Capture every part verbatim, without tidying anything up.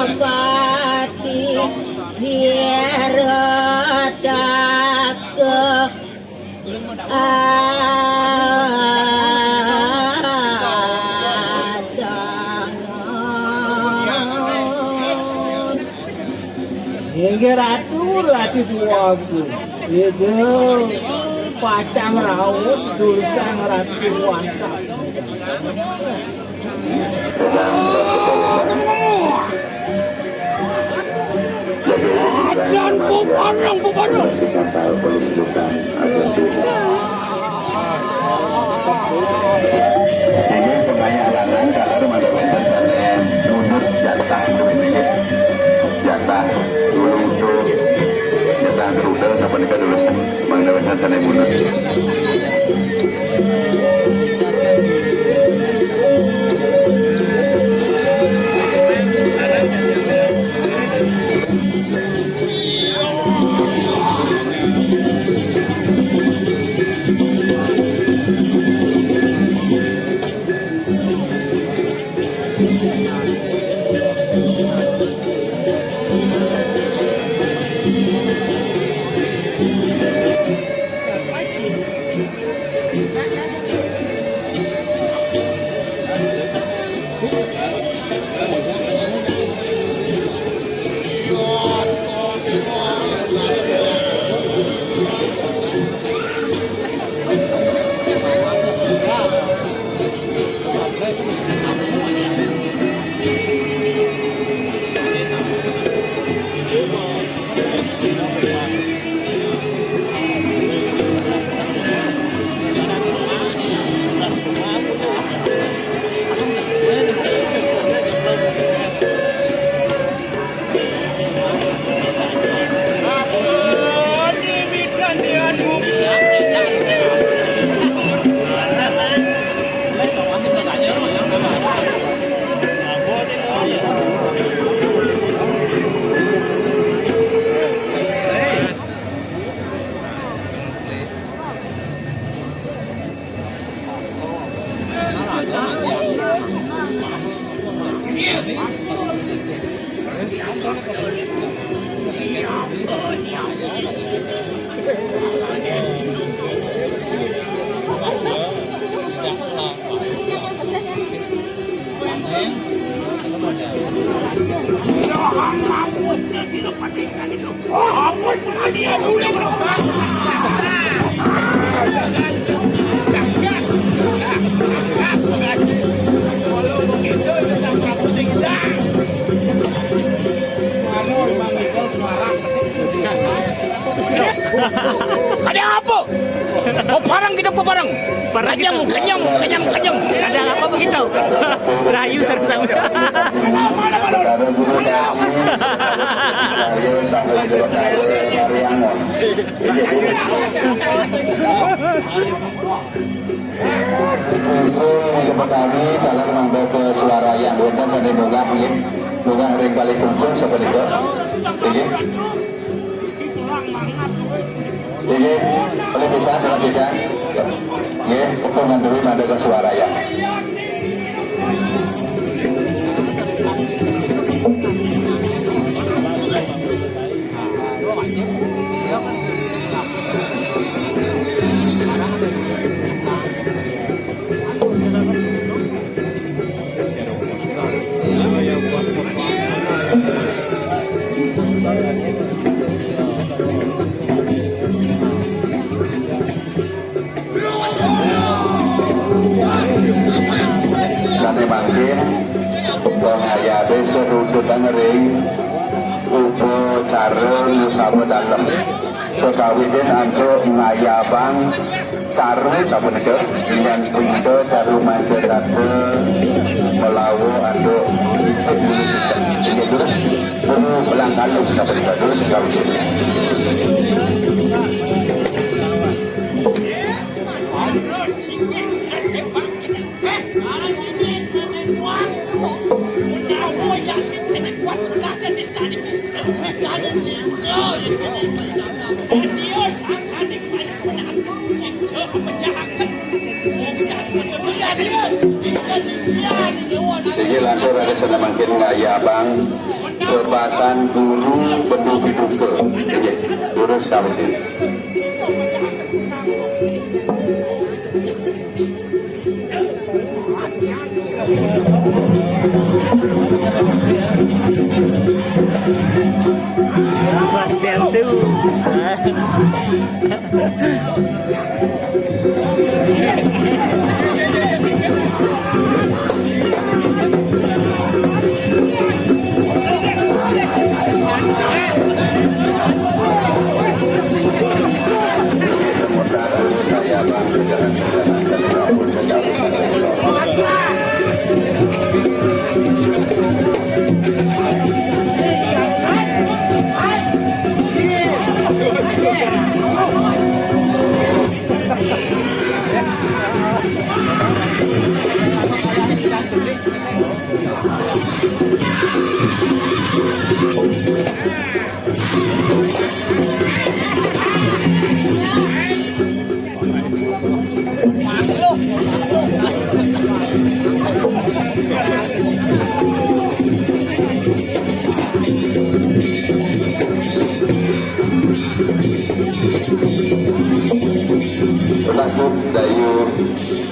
Pati sira dakek adangan. Inggih Ratu, Ratu Suwagya. Inggih pacang rauh dulur Sang Ratu wantah. Dan peparang, peparang. Ini pengayah lanang, kalau rumah dosen saya mundur jatah itu ini. Jatah dulu itu, jatah dulu, siapa nikah dulu? Mangga wénten sané mundur. Ada apa? Peparang kita, peparang. Parang kita. Kenyam, kenyam, kenyam, kenyam. Ada apa begitu? Rahayu sareng-sareng. Pungkur untuk Betawi, kalau mangga ke Suarayang. Wonten sané munggah, nggih. Munggah ring kalih pungkur sapunika. Nggih. Nggih, oleh pisan, oleh pisan. Nggih, untuk nganduri mangga ke Suarayang. Sané mangkin, uga ngayabe serudutan ring upacara nusama dalem. Kekawitin antuk ngayabang caru sapunika, dengan pinda caru manca sata melawa antuk inggih terus guru belang kalung sapunika terus kawitin. Niki langkung ada sané mangkin ngayabang. Jabatan guru Bendu Piduka. Nggih, lurus kawedin. Swastiastu.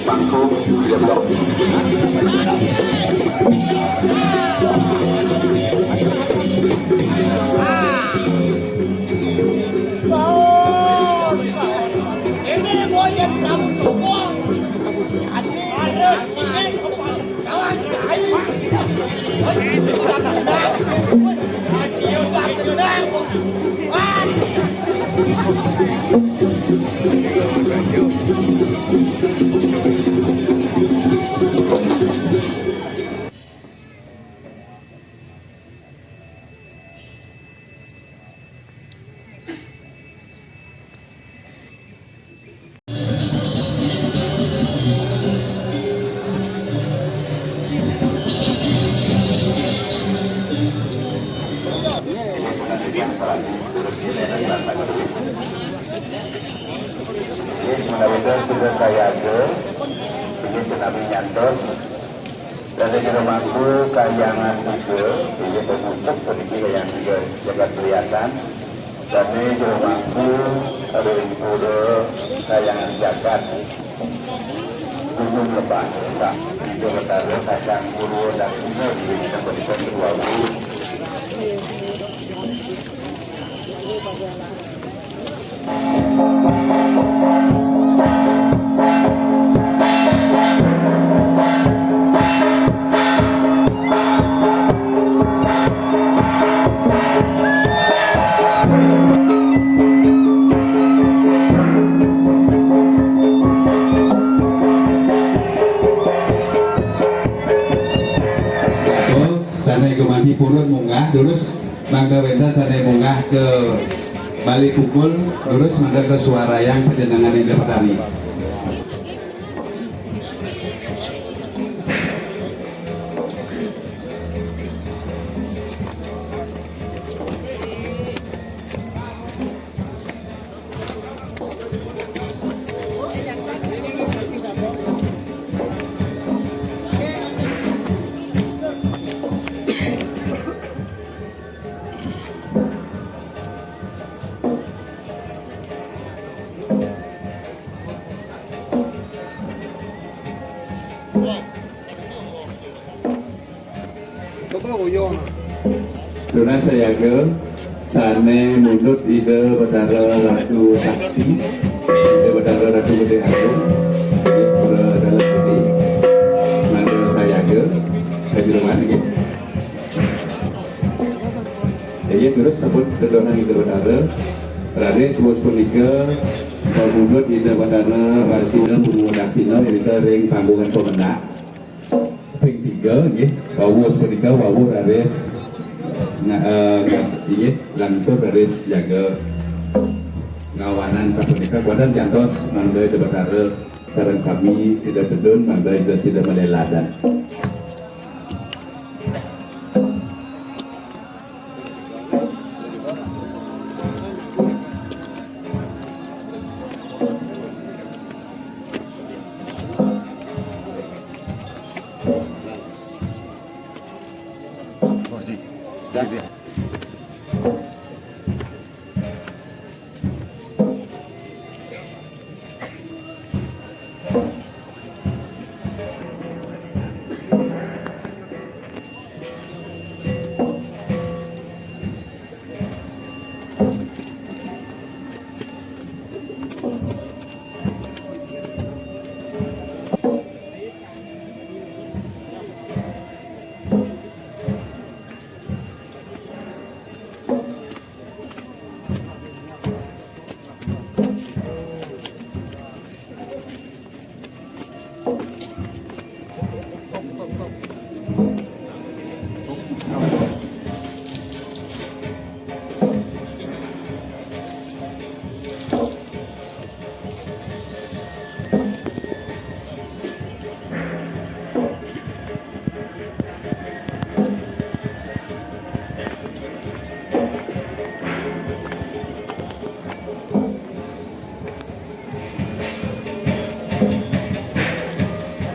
Pangku, dia belum. Ini sebenarnya sudah saya ada. Ini tsunami nyantos. Dadi jero mangku kahyangan tiga, inggih pemucuk puniki kahyangan tiga jagat Liatan. Dadi jero mangku ring pura kahyangan jagat Gunung Lebah. Sak tiga Betara Kacang Purwa Daksina, inggih sampun dipun kedua guru. Sané gumanti purun munggah, durus mangda wénten sané munggah ka Bali Pukul, durus mangda ka Suarayang Panjenengan Ida Betari. Coba uyung. Tunas sayaga sané mundut Ida Betara Ratu Sakti, Ida Betara Ratu Gedé Agung, Ida Dalem Gedé, mangda sayaga, kajeroan nggih. Inggih, terus sampun dedonan Ida Betara. Raris wus punika, pamundut Ida Betara Ratu Purwadaksina, irika ring panggungan pamendak. Ping tiga, nggih, wau sapunika, wau raris nga-, eh, nga-, inggih, lantur raris jaga ngawanan sapunika, kuadan jantos mangda Ida Betara sareng sami sida sedun, mangda Ida sida maleladan.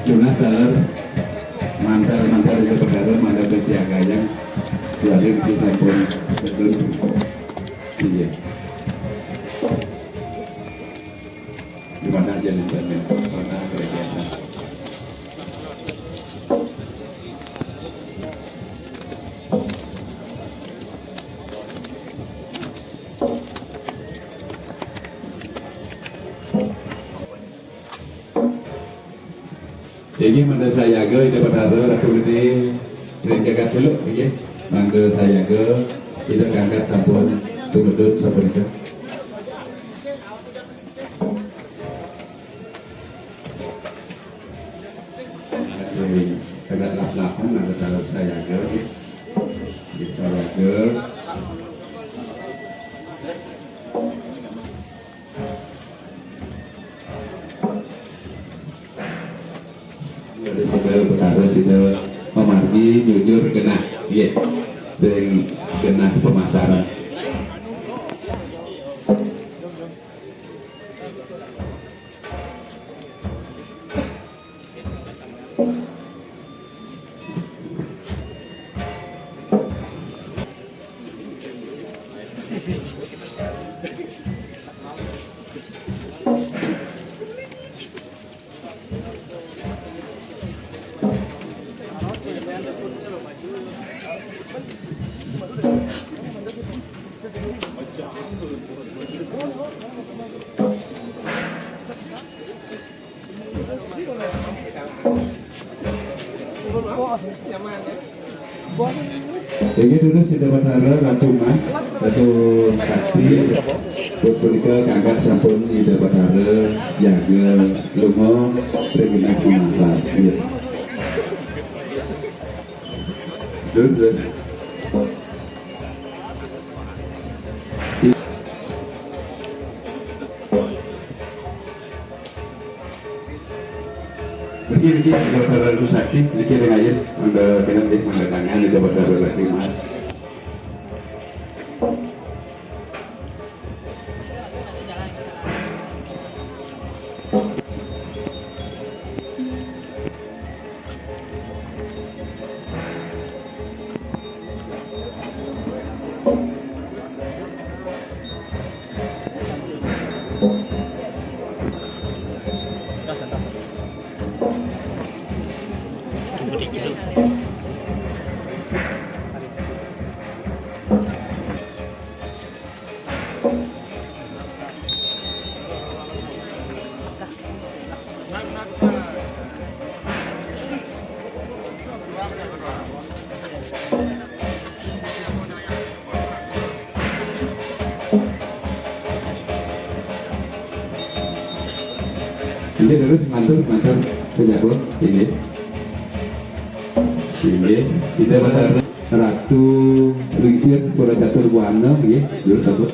Tunas taler mantel-mantel Ida Betara, mantel kesiagayang. Kuwi mesti sampun sedun. Iya. Gimana aja nih, Bang? Pernah kerja. Inggih, mangda sayaga Ida Betara Ratu Gede ring jagat Celuk, inggih. Mangda sayaga Ida Kangkat sampun tumedun sapunika. Ring jagat Laplapan, mangda sayaga, inggih. Inggih, sayaga. Sida Betara sida mamargi nyujur genah, nggih. Ring genah pemasaran. Inggih, durus Ida Betara Ratu Mas, Ratu Sakti, terus punika Kangkat sampun Ida Betara jaga lunga ring genah pemasaran. Iya. Terus, terus. Niki, niki, Ida Betara Ratu Sakti, niki ring ayin, mangda pinanggih, mangda tangan, Ida Betara Ratu Mas. Inggih, terus matur, matur pejabat, inggih. Inggih, Ida Betara Ratu Lingsir Pura Catur Buana, inggih, durus sampun.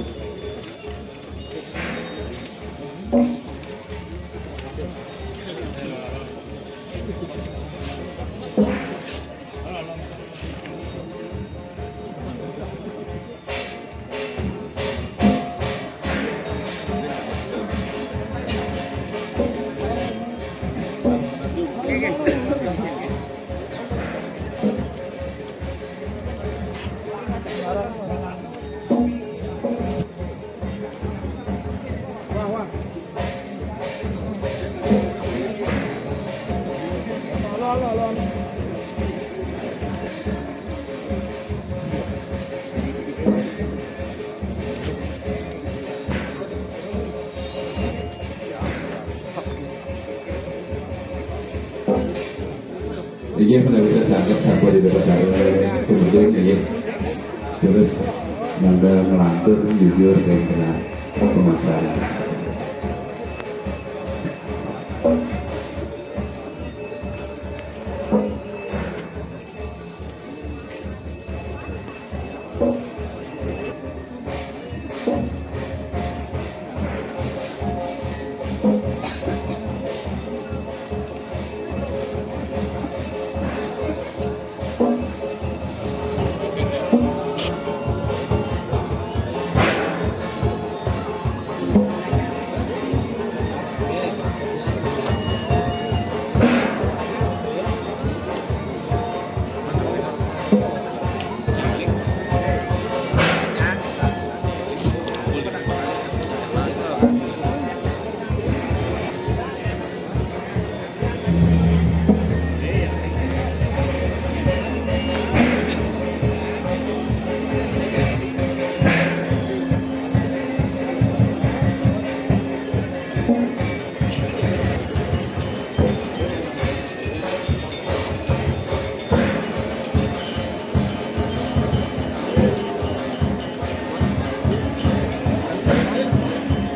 Inggih menawi saged sampun dipun gumedhing, inggih. Terus mangga nglantur jujur ring tengah pemasaran.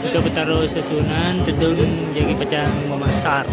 Ika Betara Sesuunan, tedun jagi pacang mamasar.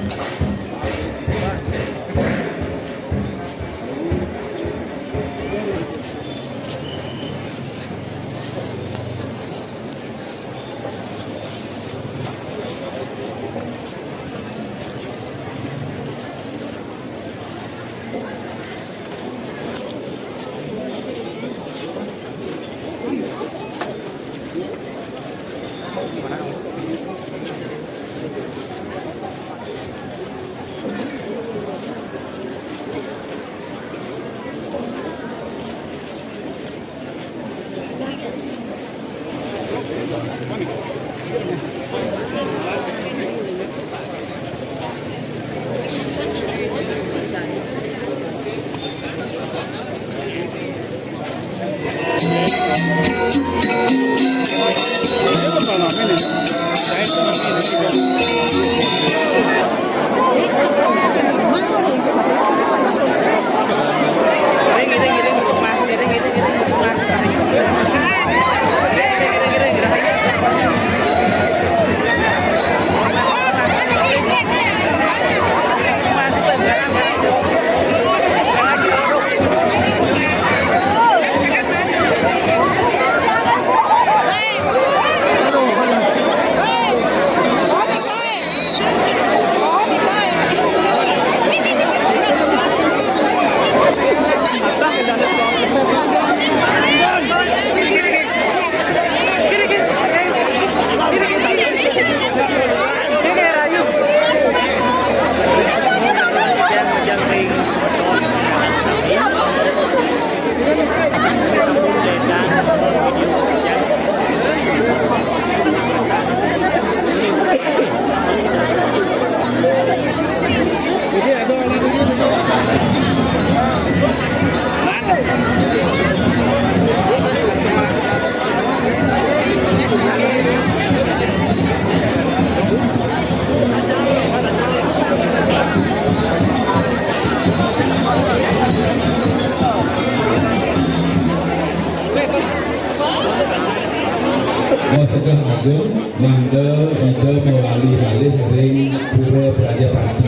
Wasegah agung mangda Ida mawalih-walih ring Pura Prajapati.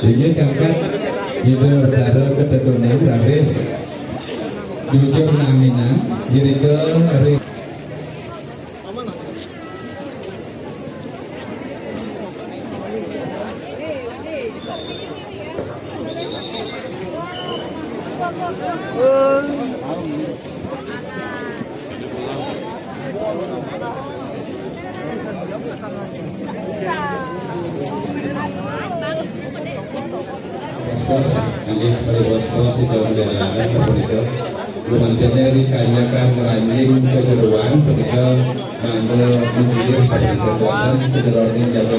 Inggih, kangkat Ida Betara Ketetunan rawis jujur naminang, irika ri- Bos-bos, inggih, para bos-bos, sida ngendhalaken punika. Gumanten ri kanyakan ngranjing kejeroan punika mangga mungkir sapunika wonten kejeroning jaga.